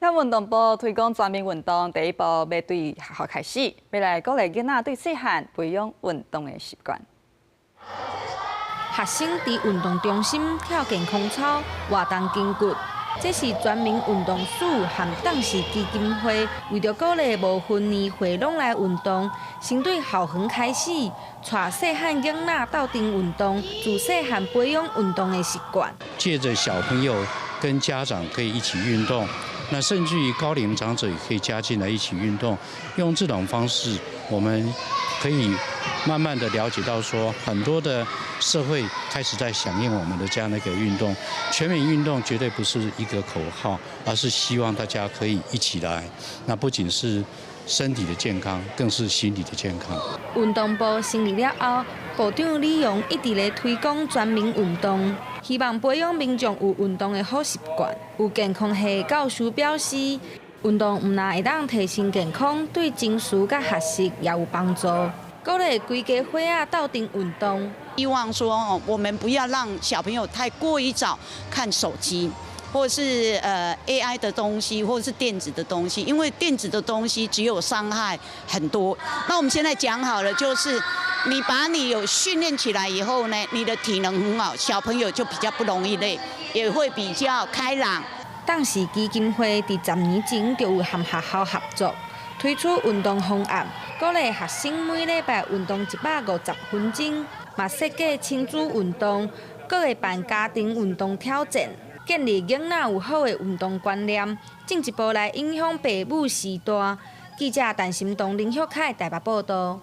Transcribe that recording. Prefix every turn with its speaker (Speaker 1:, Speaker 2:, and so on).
Speaker 1: 那運動部推廣全民運動，第一步欲對學校開始，欲來鼓勵囡仔對細漢培養運動的習慣。
Speaker 2: 學生佇運動中心跳健康操，活動筋骨。這是全民運動署和鄧氏基金會為著鼓勵無分年歲攏來運動，先對校園開始，帶細漢囡仔鬥陣運動，自細漢培養運動的習慣。
Speaker 3: 借著小朋友跟家長可以一起運動，那甚至於高齡長者也可以加進來一起運動，用這種方式，我們可以慢慢的了解到說，很多的社會開始在響應我們的這樣的一個運動。全民運動絕對不是一個口號，而是希望大家可以一起來。那不僅是身體的健康，更是心理的健康。
Speaker 2: 運動部成立了後，部長李榮一直咧推廣全民運動，希望培養民眾有運動的好習慣。有健康系教授表示，運動毋但會當提升健康，對情緒佮學習也有幫助。鼓勵規家伙仔鬥陣運動。
Speaker 4: 希望說哦，我們不要讓小朋友太過於早看手機，或是AI 的東西，或者是電子的東西，因為電子的東西只有傷害很多。那我們現在講好了，就是你把你有訓練起來以後呢，你的體能很好，小朋友就比較不容易累，也會比較開朗。
Speaker 2: 鄧氏基金會佇10年前就有和學校合作，推出運動方案，鼓勵學生每禮拜運動150分鐘，嘛設計親子運動，閣會辦家庭運動挑戰，建立囡仔有好的運動觀念，進一步來影響爸母世代。記者陳心東、林旭凱台北報道。